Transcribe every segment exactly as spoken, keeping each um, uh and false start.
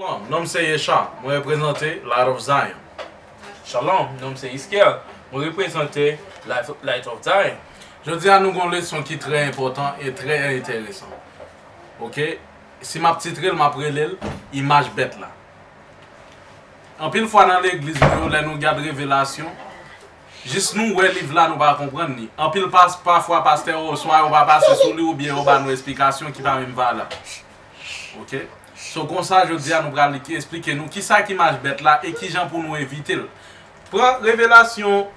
Shalom, non m se Yesha, mwen reprezante Light of Zion. Shalom, non m se Iskel, mwen reprezante Light, Light of Zion. Jodi a nou gon leson ki trè enpòtan e trè enteresan. Oke? Si m ap titre l, m ap rele l Imaj Bèt la. Anpil fwa nan legliz nou yo, lè nou gad Revelasyon, jis nou wè liv la, nou pa konprann li. Anpil pas, pafwa pastè yo, swa yo pa pase sou li oubyen yo ba nou esplikasyon ki pa menm valab. Oke? So, konsa, jodi a, nou pral li-, esplike nou kisa ki imaj bèt la e kijan pou nou evite l. Pran Revelasyon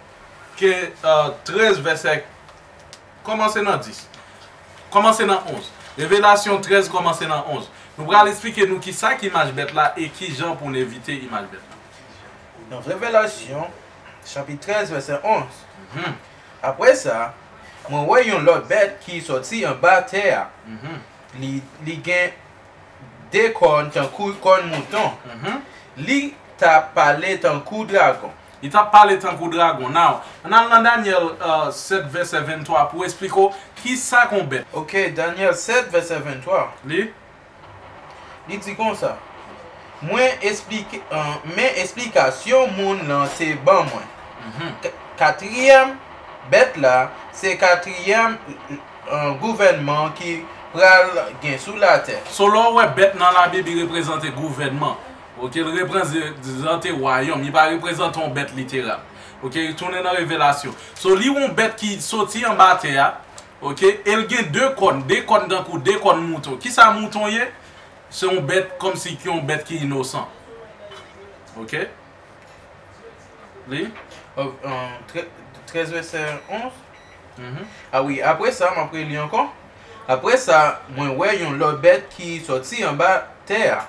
ke, euh, trèz, vèsè, kòmanse nan dis. Kòmanse nan onz. Revelasyon trèz, kòmanse nan onz. Nou pral esplike nou kisa ki imaj bèt la e kijan pou n evite imaj bèt la. Nan Revelasyon, chapit trèz, vèsè onz. Mhm. Apre sa, mwen wè yon lòt bèt ki sòti anba tè a. Mhm. Li, li gen de kòn tankou kòn mouton. Mhm. Li t ap pale tankou dragon. Li t ap pale tankou dragon. Now, ann al nan Danyèl, euh, sèt, vèsè venntwa pou esplike w kisa k yon bèt. Oke, Danyèl sèt, vèsè venntwa. Li? Li di konsa, mwen esplike, euh, men esplikasyon moun lan te ban mwen. Mhm. K-, katriyèm bèt la, se katriyèm, euh, gouvènman ki pral gen sou latè. So, lè w wè bèt nan Labib, li reprezante gouvènman. Oke, li reprezante wayòm. Li pa reprezante yon bèt literal. Oke, tounen nan Revelasyon. So, li yon bèt ki soti anba tè a. Oke, e l gen de kòn, de kòn tankou de kòn mouton. Kisa mouton ye? Se yon bèt kòmsi ki yon bèt ki inosan. Oke? Li? Oh, euh, trè-, trèz vèsè onz? Mhm. A wi, apre sa, m ap reli ankò. Apre sa, mwen wè yon lòt bèt ki sòti anba tè a.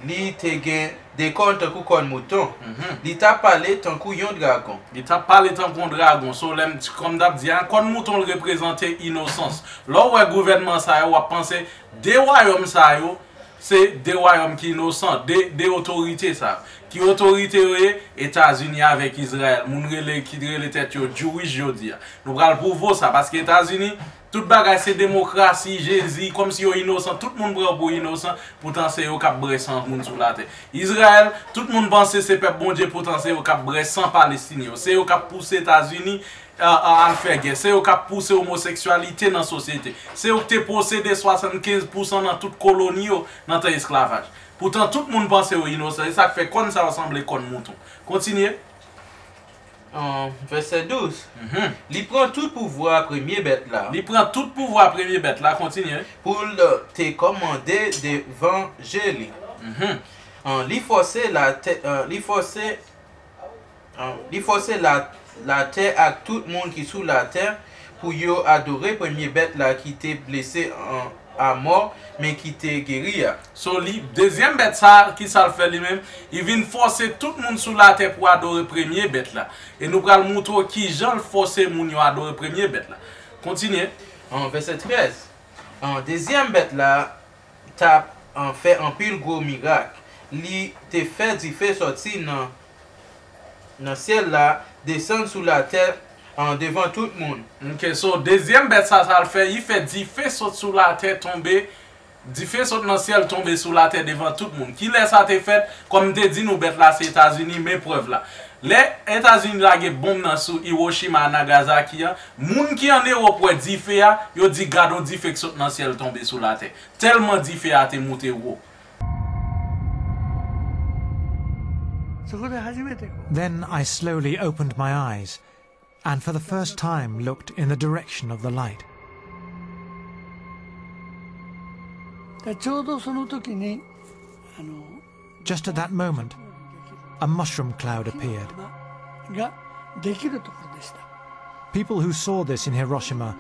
Li te gen de kòn tankou kòn mouton. Mhm. Li t ap pale tankou yon dragon. Li t ap pale tankou yon dragon. So, lè m, kòm m t ap di a, kòn mouton l reprezante inosans. Lè w wè gouvènman sa yo, w ap panse de wayòm sa yo, se de wayòm ki inosan, de, de otorite sa yo. Ki otorite yo ye? Etazini avèk Izrayèl. Moun rele, ki rele tèt yo Jewish jodi a. Nou pral pwouve w sa, paske Etazini, tout bagay se demokrasi, Jezi, kòmsi yo inosan, tout moun pran yo pou inosan, poutan se yo k ap bwè san moun sou latè. Izrayèl, tout moun panse se pèp Bondye, poutan se yo k ap bwè san Palestinyen yo. Se yo k ap pouse Etazini, a, a, al fè gè. Se yo k ap pouse omoseksyalite nan sosyete. Se yo ki te posede swasannkenz pousan nan tout koloni yo nan tan esklavaj. Poutan, tout moun panse yo inosan. E sa k fè kòn sa yo sanble kòn mouton. Kontinye. An, vèsè douz. Mhm. Li pran tout pouvwa premye bèt la. Li pran tout pouvwa premye bèt la. Kontinye. Pou l te kòmande devan je li. Mhm. An, li fòse latè, an, li fòse, an, li fòse la, latè ak tout moun ki sou latè pou yo adore premye bèt la ki te blese, an, a mò, men ki te geri a. So, li, dezyèm bèt sa, ki sa l fè li menm? Li vin fòse tout moun sou latè pou adore premye bèt la. E nou pral moutre w kijan l fòse moun yo adore premye bèt la. Kontinye. An vèsè trèz. An, dezyèm bèt la t ap, an, fè anpil gwo mirak. Li te fè dife sòti nan, nan syèl la, desann sou latè, an, devan tout moun. Ok, so, dezyèm bèt sa, sa l fè, li fè dife sot sou latè tonbe, dife sot nan syèl tonbe sou latè devan tout moun. Kilè sa te fèt? Kòm m te di nou, bèt la se Etazini, men prèv la. Lè Etazini lage bonm nan sou Hiroshima a Nagasaki an, moun ki ann Ewòp wè dife a, yo di, "Gad on dife k sot nan syèl tonbe sou latè." Tèlman dife a te moute wo. Then I slowly opened my eyes and for the first time looked in the direction of the light. でちょうどその時にあの Just at that moment, a mushroom cloud appeared. ができるところでした。 People who saw this in Hiroshima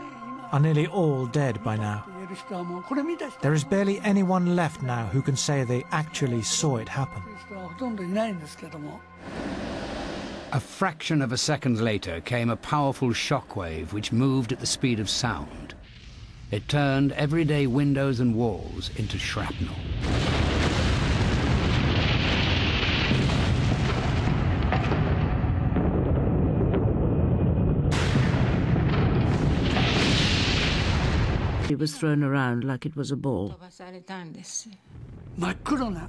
are nearly all dead by now. 言える人はもうこれ見た人 There is barely anyone left now who can say they actually saw it happen. 人はほとんどいないんですけども。 A fraction of a second later came a powerful shockwave which moved at the speed of sound. It turned everyday windows and walls into shrapnel. It was thrown around like it was a ball. 真っ暗な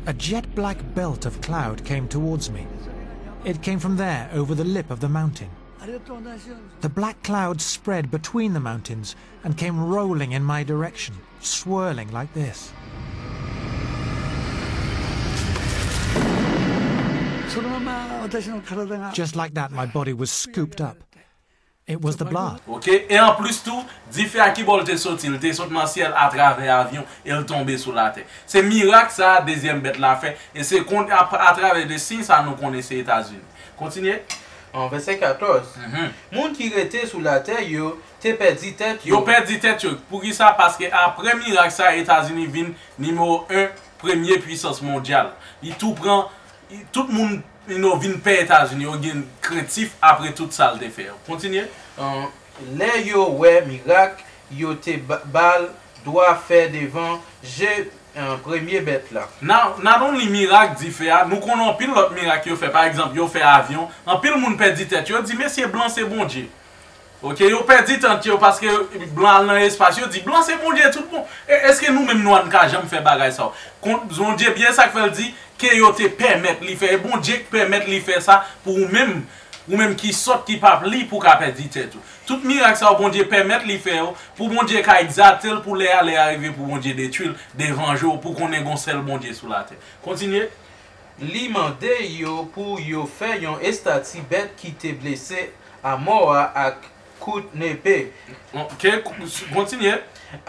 A jet black belt of cloud came towards me. It came from there, over the lip of the mountain. The black cloud spread between the mountains and came rolling in my direction, swirling like this. Just like that, my body was scooped up. It was the blood. Ok, e anplis tou, dife a ki bò l te soti, l te sot nan syèl atravè avyon e l tonbe sou latè. Se mirak sa a dezyèm bèt la fè, e se kon, a, atravè de siy sa a nou konnen se Etazini. Kontinye. An vèsè katòz, Moun ki rete sou latè yo te pèdi tèt yo. Yo pèdi tèt yo. Poukisa? Paske apre mirak sa a, Etazini vin nimewo en premye pwisans mondyal. Li tou pran, tout moun you know, vin pè Etazini, yo gen krentif apre tout sa l te fè yo. Kontinye. Lè yo wè mirak, yo te ba l dwa fè devan je premye bèt la. Not only mirak dife a, nou konnen anpil lòt mirak yo fè. Pa egzanp, yo fè avyon. Anpil moun pèdi tèt yo, yo di mesye blan se Bondye. Ok, yo pèdi tèt yo paske blan al nan espas, yo di blan se Bondye tout bon. E èske nou menm nwa n ka janm fè bagay sa yo? Bondye byen sa k fè l di ke yo te pèmèt li fè, e Bondye k pèmèt li fè sa pou ou menm, ou menm ki sòt ki p ap li pou w ka pèdi tèt ou. Tout mirak sa yo Bondye pèmèt li fè yo, pou Bondye ka egzalte l pou lè a, lè a rive pou Bondye detwi l, devanje w, pou konnen gon sèl Bondye sou latè. Kontinye. Li mande yo pou yo fè yon estati bèt ki te blese amò a ak kout nepe. Ok, kontinye.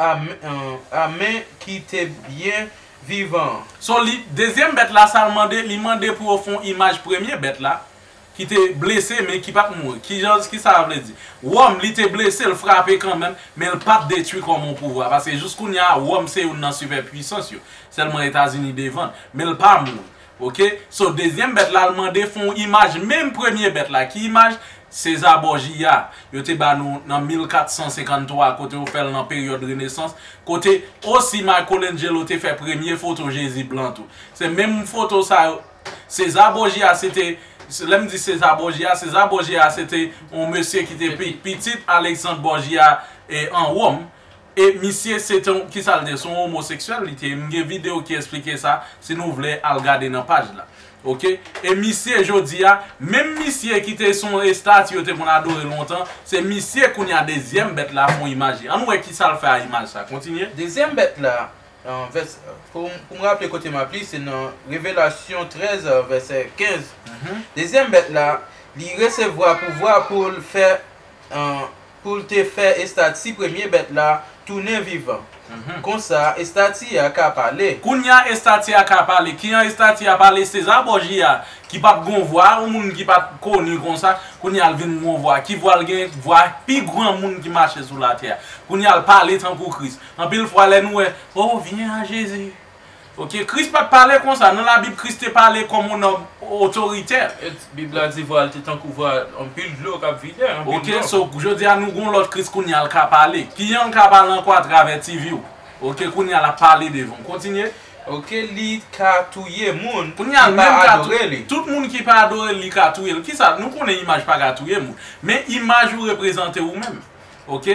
A men ki te byen vivan an. So, li, dezyèm bèt la, sa l mande, li mande pou yo fè yon imaj premye bèt la, ki te blese, men ki pa t mouri. Kijan, ki sa vle di? Wòm, li te blese, l frape kanmenm, men l pa t detwi kòm yon pouvwa. Paske jis kounye a, Wòm se youn nan sipè pwisans yo. Sèlman Etazini devan l. Men l pa mouri. Ok, so dezyèm bèt la, l mande fè yon imaj menm premye bèt la. Ki imaj? César Borgia. Yo te ba nou nan mil kat san senkann twa, kote yo fè l nan peryòd Renesans. Kote osi Michelangelo te fè premye foto Jezi blan tou. Se menm foto sa yo. César Borgia, se te, lè m di César Borgia, César Borgia, se te yon mesye ki te pitit Alexandre Borgia an Wòm. E misye se te yon, kisa l te, se yon omoseksyèl li te ye. M gen videyo ki eksplike sa, si nou vle al gade nan paj la. Ok? E misye jodi a, menm misye ki te se yon estati yo te konn adore lontan, se misye kounye a dezyèm bèt la fè yon imaj li. Ann wè kisa l fè a imaj sa. Kontinye. Dezyèm bèt la, pou m raple kote m ap li, se nan Revelasyon trèz, vèsè kenz. Dezyèm bèt la, li resevwa pouvwa pou l fè pou l te fè estati premye bèt la tounen vivan. Konsa, estati a ka pale. Kounye a, estati a ka pale. Kijan estati a pale? César Borgia, ki pa t gon vwa, yon moun ki pa t koni konsa, kounye a l vin gon vwa. Ki vwa l gen? Vwa pi gran moun ki mache sou latè a. Kounye a, l pale tankou Kris. Anpil fwa, lè nou wè, oh, viens à Jésus. Ok, Kris pa t pale konsa. Nan Labib, Kris te pale kòm yon nonm otoritè. Bib la di vwa l te tankou vwa anpil dlo k ap vide, anpil dlo. Ok, so, jodi a, nou gon lòt Kris kounye a l ka pale. Kijan l ka pale ankò? Atravè TV w. Ok, kounye a l ap pale devan w. Kontinye. Ok, li ka touye moun ki pa adore li. Tout moun ki pa adore l, li ka touye l. Kisa? Nou konnen imaj pa ka touye moun. Men imaj ou reprezante ou menm. Ok?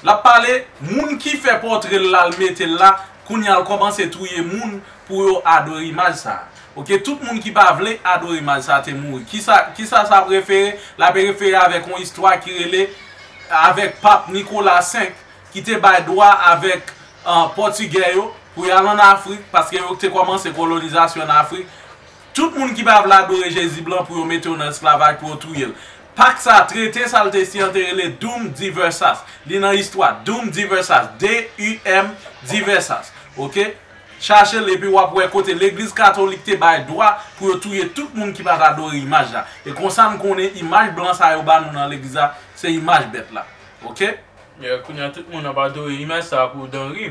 L ap pale, moun ki fè pòtre l la, l mete l la, kounye a l kòmanse touye moun pou yo adore imaj sa a. Ok, tout moun ki pa vle adore imaj sa a te mouri. Kisa, kisa sa ap refere? L ap refere avèk yon istwa ki rele avèk Pap Nicolas senk ki te bay dwa avèk Pòtigè yo pou y al ann Afrik, paske yo te kòmanse kolonizasyon ann Afrik. Tout moun ki pa vle adore Jezi blan pou yo mete yo nan esklavaj, pou yo touye l. Pak sa, trete sa l te siyen an te rele Dum Diversas. Li nan istwa. Dum Diversas. D U M Diversas. Ok? Chache l epi w ap wè kote legliz katolik te bay dwa pou yo touye tout moun ki pa t adore imaj la. E konsa n konnen imaj blan sa yo ba nou nan legliz la, se imaj bèt la. Ok? Yeah, kounye a tout moun ap adore imaj sa pou dan ri.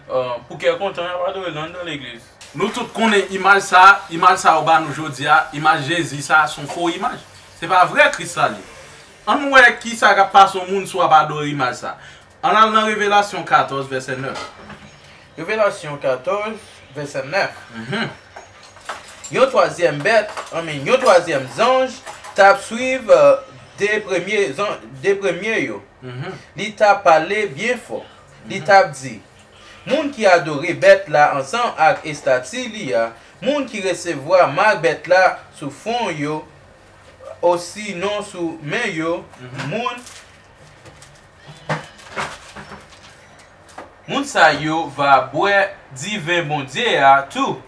Pou kè kontan y ap adore l anndan legliz. Nou tout konnen imaj sa, imaj sa yo ba nou jodi a, imaj Jezi sa, se yon fo imaj. Se pa vrè Kris sa ye. Ann wè kisa k ap pase yon moun si w ap adore imaj sa. Ann al nan Revelasyon katòz, vèsè nèf. Revelasyon katòz, vèsè nèf. Yon twazyèm bèt, I mean, yon twazyèm zanj t ap swiv de premye, de premye yo. Li t ap pale byen fò. Li t ap di, Moun ki adore bèt la ansanm ak estati li a, moun ki resevwa mak bèt la sou fwon yo, osinon sou men yo, moun, moun sa yo va bwè diven Bondye a tou,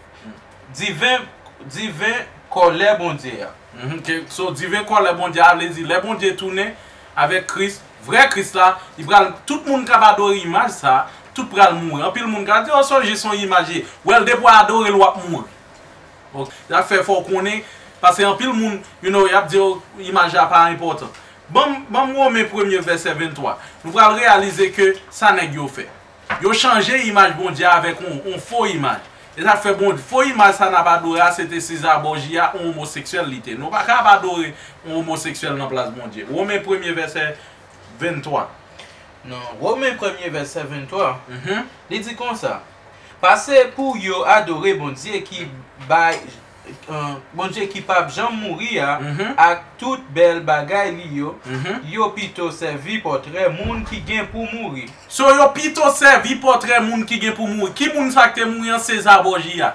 diven, diven kòlè Bondye a. Mhm, ke, so, diven kòlè Bondye a, vle di, lè Bondye tounen avèk Kris, vrè Kris la, li pral, tout moun k ap adore imaj sa, tout pral mouri. Anpil moun ka di, "Oh, se jis yon imaj ye." Well, depi w adore l, w ap mouri. Ok, sa fè fò w konnen, paske anpil moun, you know, y ap di, "Oh, imaj la pa enpòtan." Ban m, ban m Women premye vèsè venntwa. Nou pral reyalize ke sa nèg yo fè. Yo chanje imaj Bondye avèk yon, yon fo imaj. E sa k fè Bondye, fo imaj sa n ap adore a, se te Seza Bòji a, yon omoseksyèl li te. Nou pa ka ap adore yon omoseksyèl nan plas Bondye. Women premye vèsè venntwa. Non, Women premye vèsè venntwa, mhm, li di konsa, "Pase pou yo adore Bondye ki bay, eh, Bondye ki p ap janm mouri a, mhm, ak tout bèl bagay li yo, mhm, yo pito sèvi pòtrè moun ki gen pou mouri." So, yo pito sèvi pòtrè moun ki gen pou mouri. Ki moun sa k te mouri an? Seza Bòji a.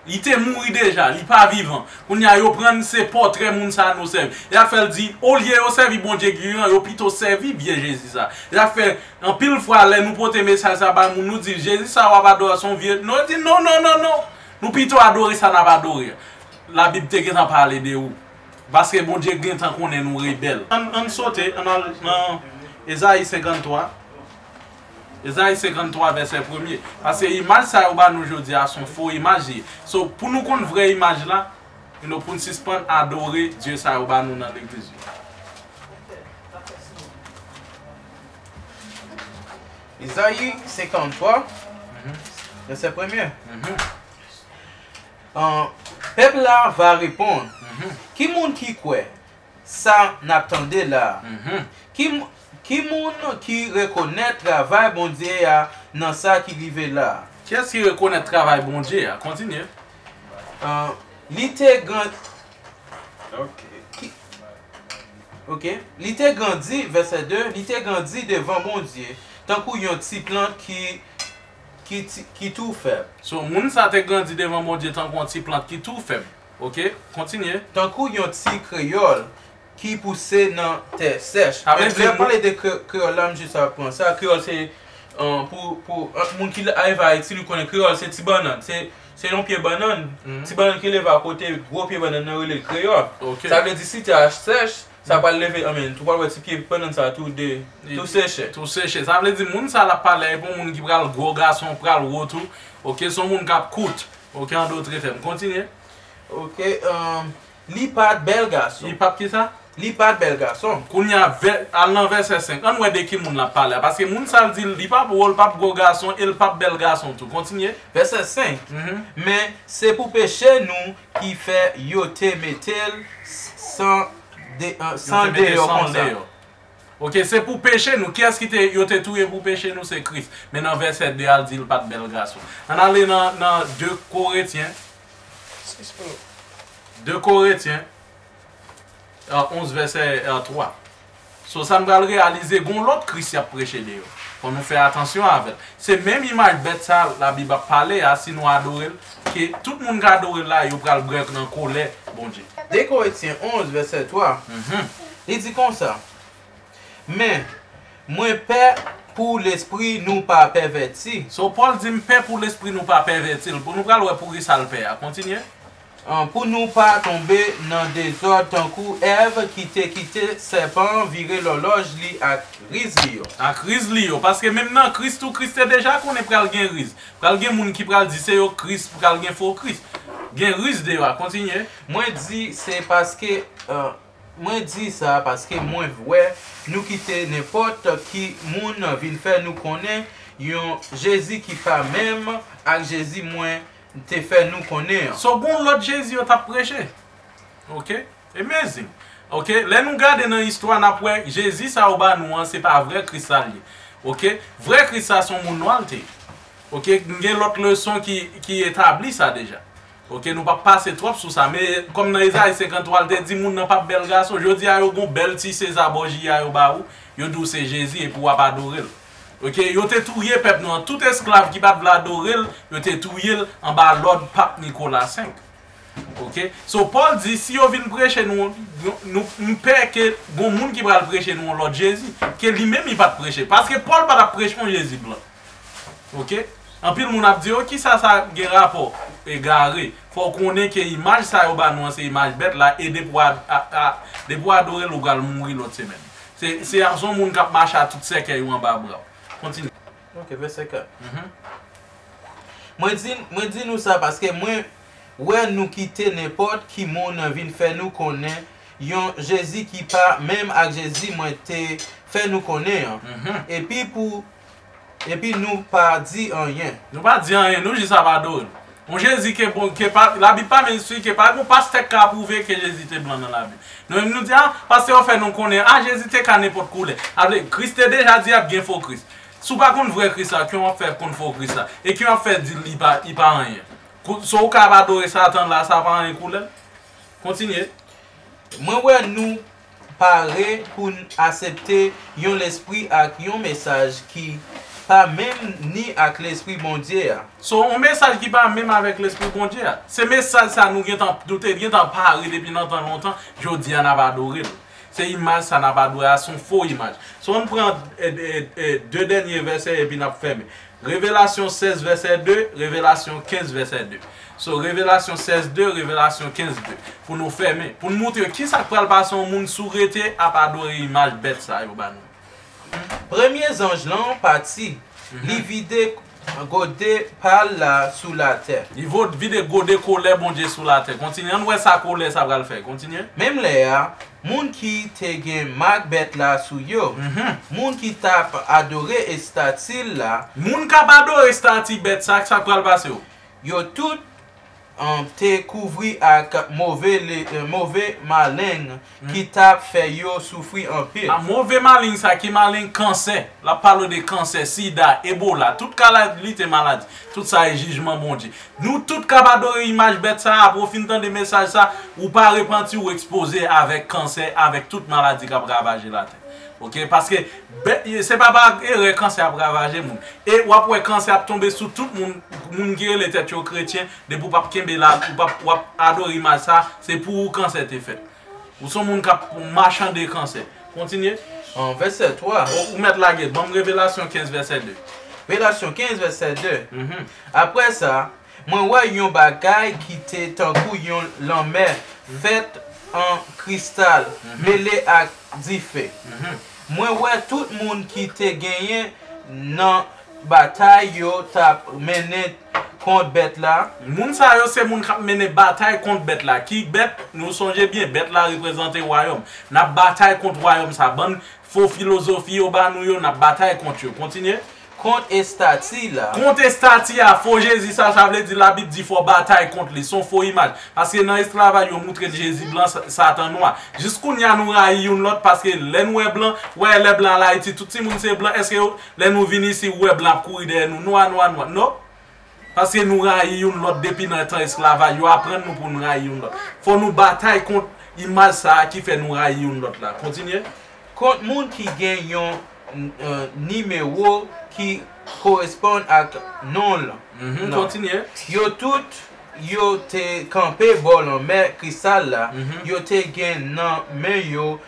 Li te mouri deja, li pa vivan. Kounye a, yo pran se pòtrè moun sa a nou sèvi. E sa fè l di, olye yo sèvi Bondye ki vivan, yo pito sèvi vye Jezi sa. E sa fè, anpil fwa, lè nou pote mesaj sa bay moun, nou di, "Jezi sa w ap adore a se yon vye." Nou di, "Non, non, non, non. Nou pito adore sa n ap adore a." Labib te gentan pale de ou. Paske Bondye gentan konnen nou rebèl. Ann, ann sote, ann al nan Ezayi senkanntwa. Ezayi senkanntwa, vèsè premye. Paske imaj sa yo ba nou jodi a, se yon fo imaj ye. So, pou nou konn vrè imaj la, you know, pou n sispann adore dye sa yo ba nou nan legliz yo. Ezayi senkanntwa, vèsè premye. Mhm. An, pèp la va reponn, mhm, "Ki moun ki kwè sa n ap tande la a? Mhm. Ki, m- ki moun ki rekonèt travay Bondye a nan sa ki rive la a?" Kiyès ki rekonèt travay Bondye a? Kontinye. An, li te gran- Ok. Ki- Ok. Li te grandi, vèsè de, li te grandi devan Bondye, tankou yon ti plant ki, ki, ti- ki tou fèb. So, moun sa te grandi devan Bondye tankou yon ti plant ki tou fèb. Ok, kontinye. Tankou yon ti kreyòl ki pouse nan tè sèch. Sa vle di lè nou pale de kre- kreyòl la, m jis ap pran sa. Kreyòl se, eh, pou, pou, eh, moun ki rive Ayiti, li konnen kreyòl se ti bannann. Se, se yon pye bannann. Mhm. Ti bannann ki leve akote gwo pye bannann nan rele l kreyòl. Ok. Sa vle di si tè a sèch, sa pral leve, anmen, ou pral wè ti pye bannann sa tou de, tou seche. Tou seche. Sa vle di moun sa l ap pale a, e pa yon moun ki pral gwo gason, pral wo tou. Ok, se yon moun k ap kout. Ok, an dòt tèm. Kontinye. Ok, um, li pa t bèl gason. Li pa t ki sa? Li pa t bèl gason. Kounye a, vè- al nan vèsè senk. Ann wè de ki moun l ap pale a. Paske moun sa l di, li p ap wo, l p ap gwo gason, e l p ap bèl gason tou. Kontinye. Vèsè senk. Mhm. Men se pou peche nou ki fè yo te mete l san, de, eh, san deyò konsa. Ok, se pou peche nou. Kiyès ki te, yo te touye pou peche nou? Se Kris. Men nan vèsè de a, l di l pa t bèl gason. Ann ale nan, nan de Korentyen. De Korentyen, eh, onz, vèsè, eh, twa. So, sa n pral reyalize, gon lòt Kris y ap preche deyò. Fò nou fè atansyon avè l. Se menm imaj bèt sa Labib ap pale a, si nou adore l, ke tout moun k adore l la, yo pral bwè nan kolè Bondye. De Korentyen onz, vèsè twa, mhm, li di konsa, Men, mwen pè pou lespri nou pa pèvèti. So, Pòl di, "M pè pou lespri nou pa pèvèti l." Pou nou pral wè poukisa l pè a. Kontinye. An, pou nou pa tonbe nan dezòd tankou Èv ki te kite sèpan vire lòlòj li ak riz li yo. Ak riz li yo. Paske menm nan Kris tou, Kris te deja konnen pral gen riz. Pral gen moun ki pral di se yo Kris, pral gen fo Kris. Gen riz deyò a. Kontinye. Mwen di, se paske, eh, Mwen di sa paske mwen vwè nou kite nenpòt ki moun vin fè nou konnen yon Jezi ki pa menm ak Jezi mwen te fè nou konnen an. So, gon lòt Jezi yo t ap preche. Ok? Amazing. Ok? Lè nou gade nan istwa, n ap wè Jezi sa yo ba nou an, se pa vrè Kris sa l ye. Ok? Vrè Kris sa, se yon moun nwa l te ye. Ok? Gen lòt leson ki, ki etabli sa deja. Ok, nou p ap pase twòp sou sa, men kòm nan Ezayi senkanntwa, l te di moun nan p ap bèl gason. Jodi a, yo gon bèl ti Seza Bòji a yo ba ou, yo di w se Jezi, epi w ap adore l. Ok, yo te touye pèp nou an. Tout esklav ki pa t vle adore l, yo te touye l anba lòd Pap Nikola senk. Ok? So, Pòl di, si yo vin preche nou, nou, nou, m pè ke gon moun ki pral preche nou yon lòt Jezi, ke li menm li pa t preche. Paske Pòl pa t ap preche yon Jezi blan. Ok? Anpil moun ap di, "Oh, kisa sa gen rapò?" Egare. Fò w konnen ke imaj sa yo ba nou an, se imaj bèt la, e depi w a, a, a, depi w adore l, ou pral mouri lòt semèn. Se, se, se yon moun k ap mache a tout sèkèy ou anba bra w. Kontinye. Ok, vèsè kat. Mhm. Mwen di, mwen di nou sa paske mwen wè nou kite nenpòt ki moun vin fè nou konnen yon Jezi ki pa menm ak Jezi mwen te fè nou konnen an. Mhm. Epi pou, epi nou pa di anyen. Nou pa di anyen, nou jis ap adore l. Yon Jezi ke bon, ke pa, Labib pa menm esplike, pa gon pastè k ka pwouve ke Jezi te blan nan Labib. Nou menm nou di, ah, pastè yo fè nou konnen, ah, Jezi te ka nenpòt koulè. Avle, Kris te deja di ap gen fo Kris. Si w pa konn vrè Kris la, kijan w ap fè konn fo Kris la? E kijan w ap fè di li pa, li pa anyen? Kou-, so ou ka ap adore Satan la, sa pa anyen koulè l? Kontinye. Mwen wè nou pare pou n aksepte yon lespri ak yon mesaj ki pa menm ni ak Lespri Bondye a. So, yon mesaj ki pa menm avèk Lespri Bondye a. Se mesaj sa nou gentan, nou te gentan pare depi nan tan lontan, jodi a n ap adore l. Se imaj sa n ap adore a, se yon fo imaj. So, ann pran, e, e, e, de dènye vèsè epi n ap fèmen. Revelasyon sèz vèsè de, Revelasyon kenz vèsè de. So, Revelasyon sèz de, Revelasyon kenz de. Pou nou fèmen, pou n montre kisa k pral pase yon moun si w rete ap adore imaj bèt sa yo ba nou. Premye zanj lan pati, li vide gode pa l la sou latè. Li vo-, vide gode kolè Bondye sou latè. Kontinye, ann wè sa kolè sa pral fè. Kontinye. Menm lè a, moun ki te gen mak bèt la sou yo, mhm, moun ki t ap adore estati l la, moun k ap adore estati bèt sa, sa k pral pase yo? Yo tout, um, te kouvri ak move, le, eh, move maleng, hmm, ki t ap fè yo soufri anpil. A, move maleng sa ki maleng kansè. L ap pale de kansè, sida, ebola, tout kalite maladi. Tout sa e jijman Bondye. Nou tout k ap adore imaj bèt sa a, apre w fin tande mesaj sa, ou pa repanti, ou ekspoze avèk kansè, avèk tout maladi k ap ravaje latè. Ok? Paske bèt, se pa pa erè kansè ap ravaje moun. E w ap wè kansè ap tonbe sou tout moun, moun ki rele tèt yo kretyen, depi w p ap kenbe la, ou p ap, w ap adore imaj sa, se pou ou kansè te fèt. Ou se yon moun k ap machande kansè. Kontinye. An vèsè twa. Ou, ou mèt lage. Ban m Revelasyon kenz vèsè de. Revelasyon kenz vèsè de. Mhm. Apre sa, mwen wè yon bagay ki te tankou yon lanmè fèt an kristal, mhm, mele ak dife. Mhm. Mwen wè tout moun ki te genyen nan batay yo t ap mennen kont bèt la. Moun sa yo se moun k ap mennen batay kont bèt la. Ki bèt? Nou sonje byen, bèt la reprezante wayòm. N ap batay kont wayòm sa. Bann fo filozofi yo ba nou yo, n ap batay kont yo. Kontinye. Kont estati la. Kont estati a, fo Jezi sa, sa vle di Labib di fò w batay kont li. Se yon fo imaj. Paske nan esklavaj, yo moutre n Jezi blan, Sa-, Satan nwa. Jis kounye a, nou rayi youn lòt, paske lè n wè blan, wè lè blan al Ayiti, tout timoun se blan. Èske yo, lè nou vin isi, ou wè blan ap kouri dèyè nou? Nwa, nwa, nwa. Non. Paske nou rayi youn lòt depi nan tan esklavaj. Yo aprann nou pou n rayi youn lòt. Fò nou batay kont imaj sa a ki fè nou rayi youn lòt la. Kontinye. Kont moun ki gen yon, eh, nimewo ki koresponn ak non l. Mhm, kontinye. Yo tout, yo te kanpe bò lanmè kristal la. Mhm. Yo te gen nan men yo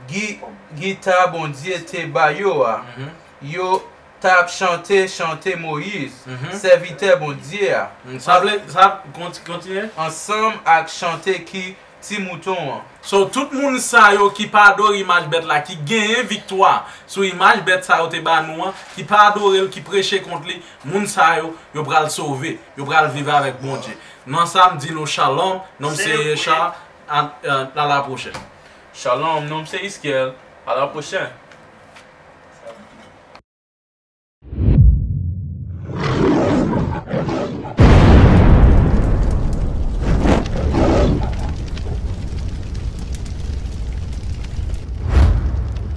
gi-, gita Bondye te ba yo a. Mhm. Yo t ap chante chante Moyiz, mhm, sèvitè Bondye a. Mm, sa vle, sa, konti-, kontinye. Ansanm ak chante ki ti mouton an. So, tout moun sa yo ki pa adore imaj bèt la, ki genyen viktwa sou imaj bèt sa yo te ba nou an, ki pa adore l, ki preche kont li, moun sa yo, yo pral sove, yo pral viv avèk Bondye. Nan sa, m di nou shalom, non m se Yecha, a, a, a la pwochèn. Shalom, non m se Iskyèl, a la pwochèn.